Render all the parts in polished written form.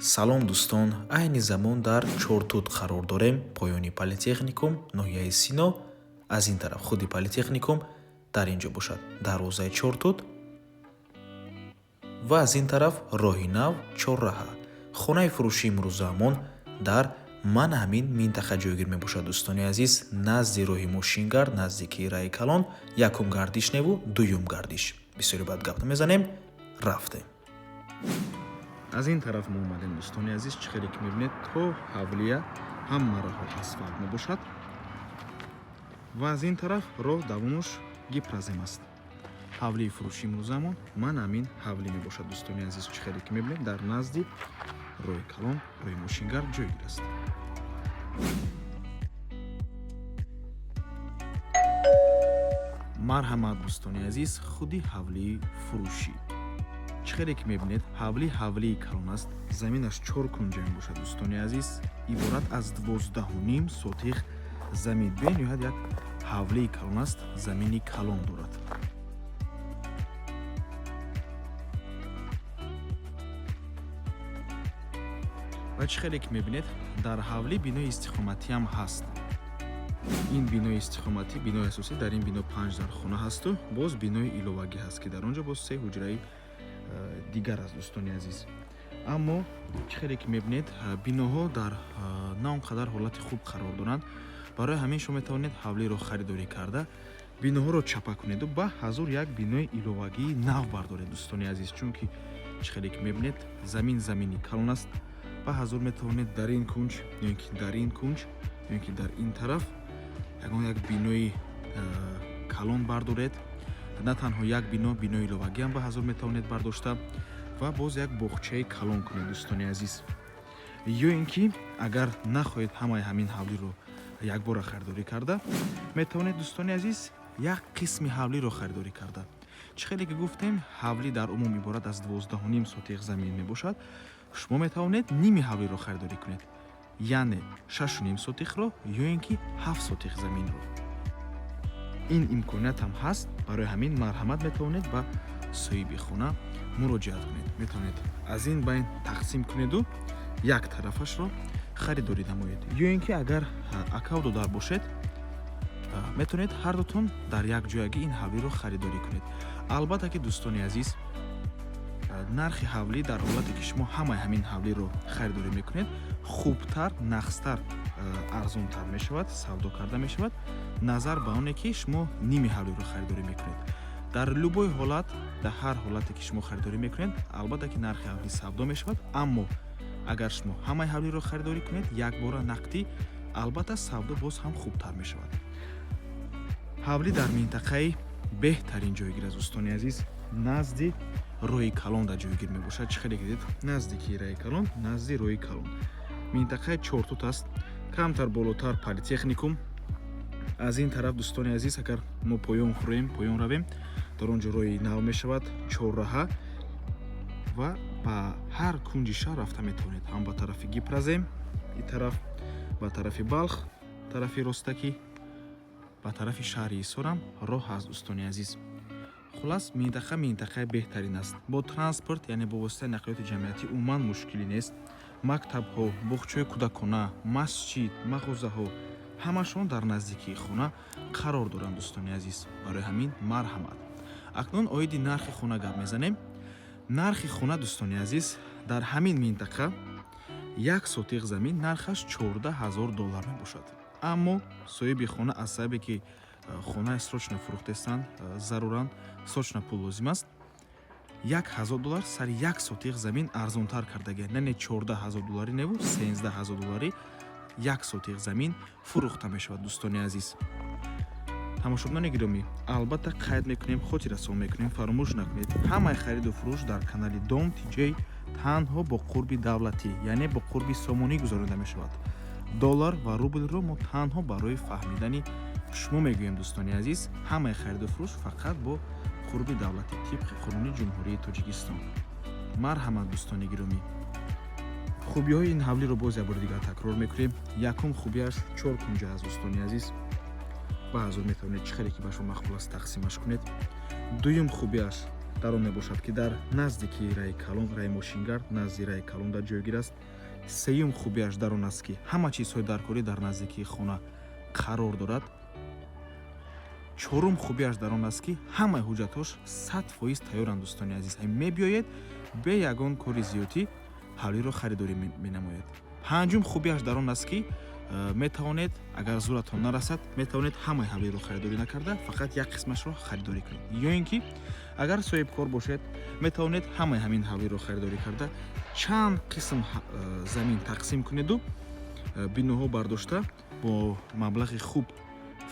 Салом, дӯстон! Айни замон дар Чортут қарор дорем, поёни политехникум, ноҳияи Сино. Аз ин тараф худи политехникум, дар ин ҷо бошад дарвозаи Чортут ва аз ин тараф роҳи нав, чорраҳа. Хонаи фурӯшии имрӯзаамон дар ман ҳамин минтақа ҷойгир мебошад, дӯстони азиз, назди роҳи мошингард, наздикии раи калон, якум гардиш неву дуюм гардиш. Бисёре баъд гап намезанем, рафтем. Аз ин тараф мо омадем, дӯстони азиз. Чӣ хеле ки мебинед, то ҳавлия ҳама роҳҳо асфалт мебошад ва аз ин тараф роҳ давомуш гипрозем аст. Ҳавлии фурӯши имрӯзамон ман ҳамин ҳавлӣ мебошад, дӯстони азиз. Чӣ хеле ки мебинед, дар назди роҳи калон, роҳи мошингард ҷойгир аст. Марҳамат, дӯстони азиз, худи ҳавлии фурӯшӣ. Чӣ хеле ки мебинед, ҳавлӣ ҳавлии калон аст, заминаш чор кунҷа мебошад, дӯстони азиз, иборат аз 12,5 сотих замин. Бениҳоят як ҳавлии калон аст, замини калон дорад. Ва чӣ хеле ки мебинед, дар ҳавлӣ бинои истиқоматиам ҳаст. Ин бинои истиқоматӣ, бинои асосӣ, дар ин бино панҷ дархона ҳасту боз бинои иловагӣ ҳаст, ки дар он ҷо боз се ҳуҷраи дигар аст, дӯстони азиз. Аммо чӣ хеле ки мебинед, биноҳо дар на он қадар ҳолати хуб қарор доранд. Барои ҳамин шумо метавонед ҳавлиро харидорӣ карда, биноҳоро чапа кунеду ба ҳазор як бинои иловагии нав бардоред, дӯстони азиз, чунки чӣ хеле ки мебинед, замин замини калон аст. Ба ҳазор метавонед дар ин кунҷ ё ин ки дар ин кунҷ ё ин ки дар ин тараф ягон як бинои калон бардоред. На танҳо як бино, бинои иловагиам ба ҳазор метавонед бардошта ва боз як боғчаи калон кунед, дӯстони азиз. Ё ин ки агар нахоҳед ҳамаи ҳамин ҳавлиро якбора харидорӣ карда, метавонед, дӯстони азиз, як қисми ҳавлиро харидорӣ карда. Чӣ хеле ки гуфтем, ҳавлӣ дар умум иборат аз 12,5 сотих замин мебошад. Шумо метавонед ними ҳавлиро харидорӣ кунед, яъне 6,5 сотихро ё ин ки 7 сотих заминро. Ин имконият ҳам ҳаст. Барои ҳамин марҳамат, метавонед ба соҳиби хона муроҷиат кунед. Метавонед аз ин байн тақсим кунеду як тарафашро харидорӣ намоед, ё ин ки агар акаву додар бошед, метавонед ҳардутон дар як ҷоягӣ ин ҳавлиро харидорӣ кунед. Албатта ки, дӯстони азиз, нархи ҳавлӣ дар ҳолате ки шумо ҳамаи ҳамин ҳавлиро харидорӣ мекунед, хубтар, нағзтар, арзонтар мешавад, савдо карда мешавад, назар ба оне ки шумо ними ҳавлиро харидорӣ мекунед. Дар любой ҳолат, дар ҳар ҳолате ки шумо харидорӣ мекунед, албатта ки нархи ҳавлӣ савдо мешавад. Аммо агар шумо ҳамаи ҳавлиро харидорӣ кунед якбора нақдӣ, албатта савдо боз ҳам хубтар мешавад. Ҳавлӣ дар минтақаи беҳтарин ҷойгир аст, дӯстони азиз, назди роҳи калон дар ҷойгир мебошад. Чӣ хеле дидед, наздики раи калон, назди роҳи калон, минтақаи Чортут аст. Камтар болотар политехникум. Аз ин тараф, дӯстони азиз, агар мо поён хӯрем, поён равем, дар он ҷо роҳи нав мешавад, чорраҳа, ва ба ҳар кунҷи шаҳр рафта метавонед, ҳам ба тарафи Гипрозем и тараф, ба тарафи Балх, тарафи ростакӣ, ба тарафи шаҳри Ҳисорам роҳ ҳаст, дӯстони азиз. Хулас, минтақа минтақаи беҳтарин аст. Бо транспорт, яъне бо воситаи нақлиёти ҷамъиятӣ умуман мушкилӣ нест. Мактабҳо, боғчаҳои кӯдакона, масҷид, мағозаҳо ҳамашон дар наздикии хона қарор доранд, дӯстони азиз. Барои ҳамин марҳамат. Акнун оиди нархи хона гап мезанем. Нархи хона, дӯстони азиз, дар ҳамин минтақа як сотиқ замин нархаш 14 000 доллар мебошад. Аммо соҳиби хона аз сабабе ки хонаи срочно фурӯхтестанд, заруран срочно пул лозим аст, 1000 доллар сари як сотиқ замин арзонтар кардагия, яъне 14 000 долларӣ неву 13 000 долларӣ як сотиқ замин фурӯхта мешавад, дӯстони азиз. Тамошобинони гиромӣ, албатта қайд мекунем, хотиррасон мекунем, фаромӯш накунед, ҳамаи хариду фурӯш дар канали Дом Тиҷей танҳо бо қурби давлатӣ, яъне бо қурби сомонӣ гузаронида мешавад. Доллар ва рублро мо танҳо барои фаҳмидани шумо мегӯем, дӯстони азиз. Ҳамаи хариду фурӯш фақат бо қурби давлатӣ, тибқи қонуни Ҷумҳурии Тоҷикистон. Марҳамат, дӯстони гиромӣ. Хубиҳои ин ҳавлиро боз як бори дигар такрор мекунем. Якум хубиаш: чор кунҷа аст, дӯстони азиз, ба ҳазур метавонед чӣ хеле ки ба шумо мақбул аст, тақсимаш кунед. Дуюм хубиаш Дар он мебошад, ки дар наздикии раи калон, раи мошингард, назди раи калон дар ҷойгир аст. Сеюм хубиаш дар он аст, ки ҳама чизҳои даркорӣ дар наздикии хона қарор дорад. Чорум хубиаш дар он аст, ки ҳамаи ҳуҷҷатҳош 100% тайёранд. Дӯстони азиз, мебиёед, бе ягон кори зиёдӣ ҳавлиро харидорӣ менамоед. Панҷум хубиаш дар он аст, ки метавонед, агар зӯратон нарасад, метавонед ҳамаи ҳавлиро харидорӣ накарда, фақат як қисмашро харидорӣ кунед. Ё ин ки агар соҳибкор бошед, метавонед ҳамаи ҳамин ҳавлиро харидорӣ карда, чанд қисм замин тақсим кунеду биноҳо бардошта, бо маблағи хуб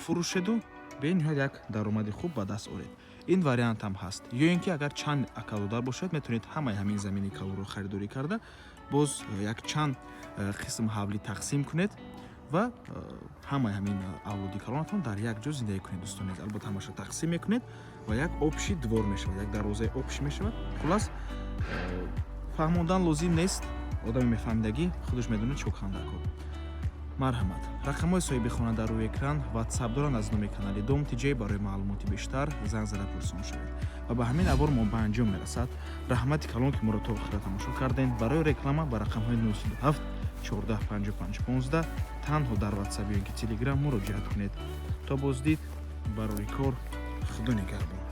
фурӯшеду бениҳоят як даромади хуб ба даст оред. Ин вариант ҳам ҳаст. Ё ин ки агар чанд акалодар бошед, метавонед ҳамаи ҳамин замини калонро харидорӣ карда, боз якчанд қисм ҳавлӣ тақсим кунед ва ҳамаи ҳамин авлоди калонатон дар як ҷо зиндагӣ кунед. Дӯстони азиз, албатта, ҳамаша тақсим мекунед ва як общий двор мешавад, як дарвозаи общий мешавад. Хуллас, фаҳмондан лозим нест, одами мефаҳмидагӣ худаш медонад чӣ кандакор. Марҳамат, рақамҳои соҳиби хона дар рӯи экран, Ватсап доранд. Аз номи канали Дом Тиҷей барои маълумоти бештар занг зада пурсон шавед. Ва ба ҳамин навор мо ба анҷом мерасад. Раҳмати калон, ки моро то охира тамошо кардем. Барои реклама ба рақамҳои 97 14 55 15 танҳо дар Ватсап ё ин ки Телеграм муроҷиат кунед. То боздид, барори кор, Худо нигаҳбон.